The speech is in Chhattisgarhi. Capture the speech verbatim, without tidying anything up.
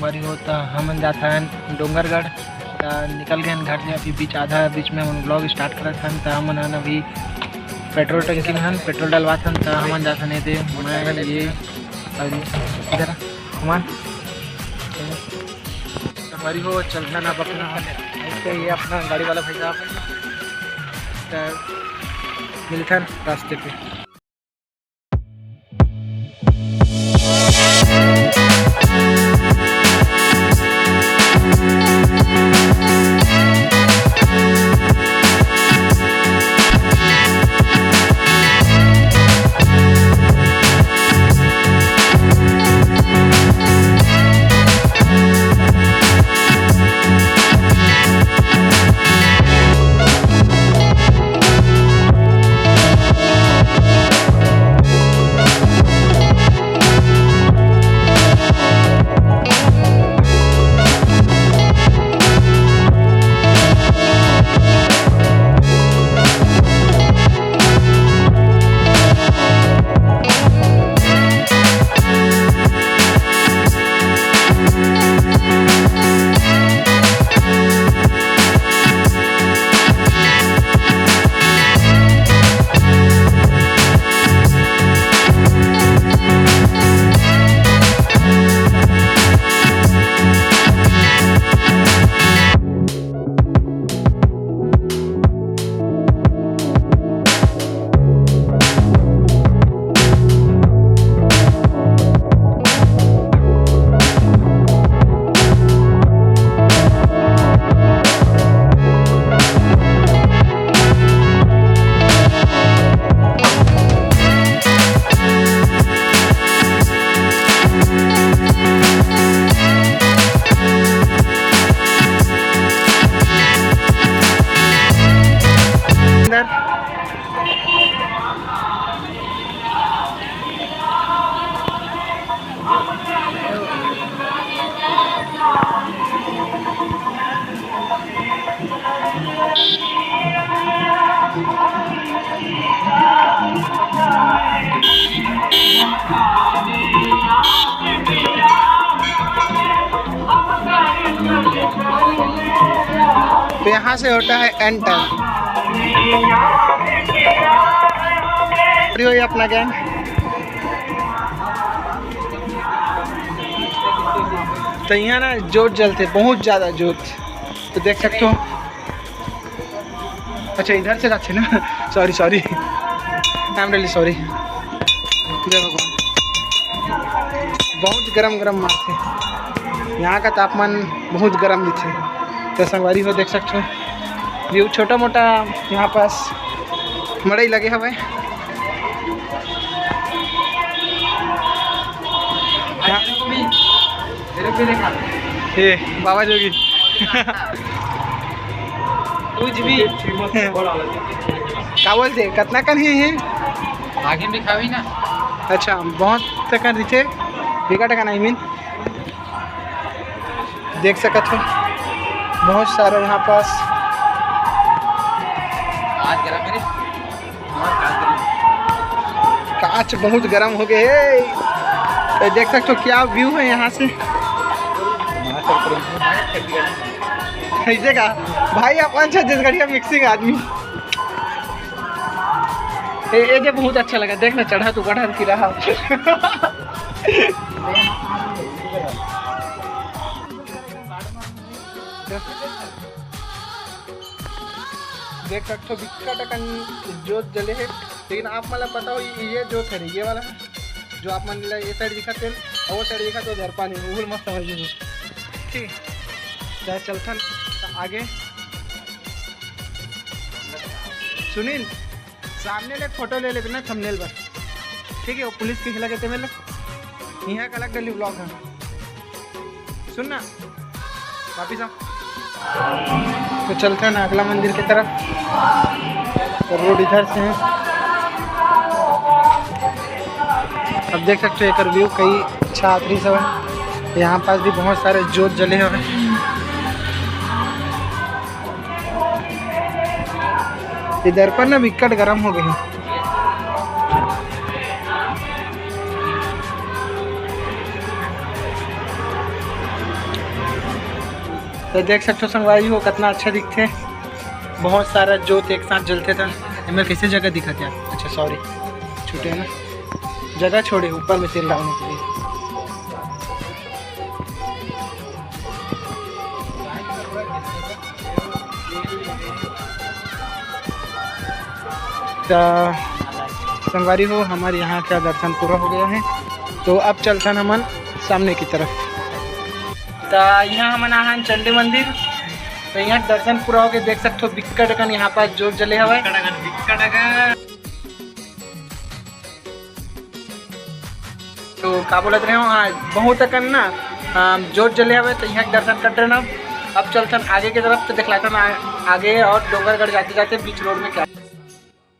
अरे हो, त हमन जात हन डोंगरगढ़। त निकल गए हन घर से, अभी बीच, आधा बीच में हमन vlog start करत हन। त हमन हन अभी पेट्रोल टंकी में हन, पेट्रोल डलवात हन। त हमन जात हन एदे, मैं, ये, और इधर हमार संगवारी हो, चल रहा ना अपना, ये अपना गाड़ी वाला भाई साहब। त मिलथन रास्ते पे। तो यहाँ से होता है एंटर। अरे वही अपना गैंग। तो यहाँ ना जोत जलथे, बहुत ज़्यादा जोत। तो देख सकते हो, अच्छा इधर से जाथे ना, sorry sorry, I am really sorry। जय भगवान। बहुत गरम गरम मारथे, यहाँ का तापमान बहुत गरम दिखे। तो संगवारी हो देख सकते हो, व्यू छोटा मोटा यहाँ पास मड़ई लगे हवे। ये बाबा जोगी। कुछ भी। का बोलते, कतना कन हे ये? आगे में दिखावी ना। अच्छा, बहुत कन रहिथे, बिकट कन, I mean। देख सकत हो, बहुत सारा यहाँ पास। आज गरम है रे। कांच बहुत गरम हो गए हे। तो देख सकते हो क्या व्यू है यहाँ से। ऐसे का भाई, अपन छत्तीसगढ़िया मिक्सिंग आदमी। ए, ए जे बहुत अच्छा लगा, देख ना, चढ़ा तू बढ़ा की रहा। देख सकते हो, बिकट अकन जोत जले हे, लेकिन आप मन ला पता हो, ये जोत हरे, ये वाला, जो आप मन ला ये साइड दिखत हे, और वो साइड दिखत हे, उधर पानी, वो मस्त समझ लीजिए। ठीक, तो चलथन आगे। सुनील, सामने ले फोटो ले लेबे ना, थंबनेल बर, ठीक है? वो पुलिस के हिला के ते मेले, यहाँ का अलग डली ब्लॉग है। सुन ना, वापिस आ। तो चलते हैं ना अगला मंदिर की तरफ। तो रोड इधर से है। अब देख सकते हो एकर व्यू कई अच्छा आखिरी सब है। यहाँ पास भी बहुत सारे जोत जले हुए हैं। इधर पर ना बिकट गरम हो गए हैं। तो देख सकते हो संगवारी हो, कितना अच्छा दिखते, बहुत सारा जोत एक साथ जलते था। एमे कैसे जगह दिखत यार? अच्छा, सॉरी, छूटे ना, जगह छोड़े, ऊपर में तेल डालने के लिए। तो संगवारी हो, हमारे यहाँ का दर्शन पूरा हो गया है, तो अब चलथन हमन सामने की तरफ। तो यहाँ हमन आहन चंडी मंदिर। तो यहाँ दर्शन पूरा हो गया, देख सकते हो बिक्कट अकन यहाँ पास जोत जले हवय। तो का बोलत रहे हो, हाँ, बहुत अकन ना, हाँ, जोत जले हवे, तो यहाँ के दर्शन करते रहना। अब चलथन आगे की तरफ, तो दिखलाथन आ-, आगे और डोंगरगढ़ जाते जाते बीच रोड में क्या।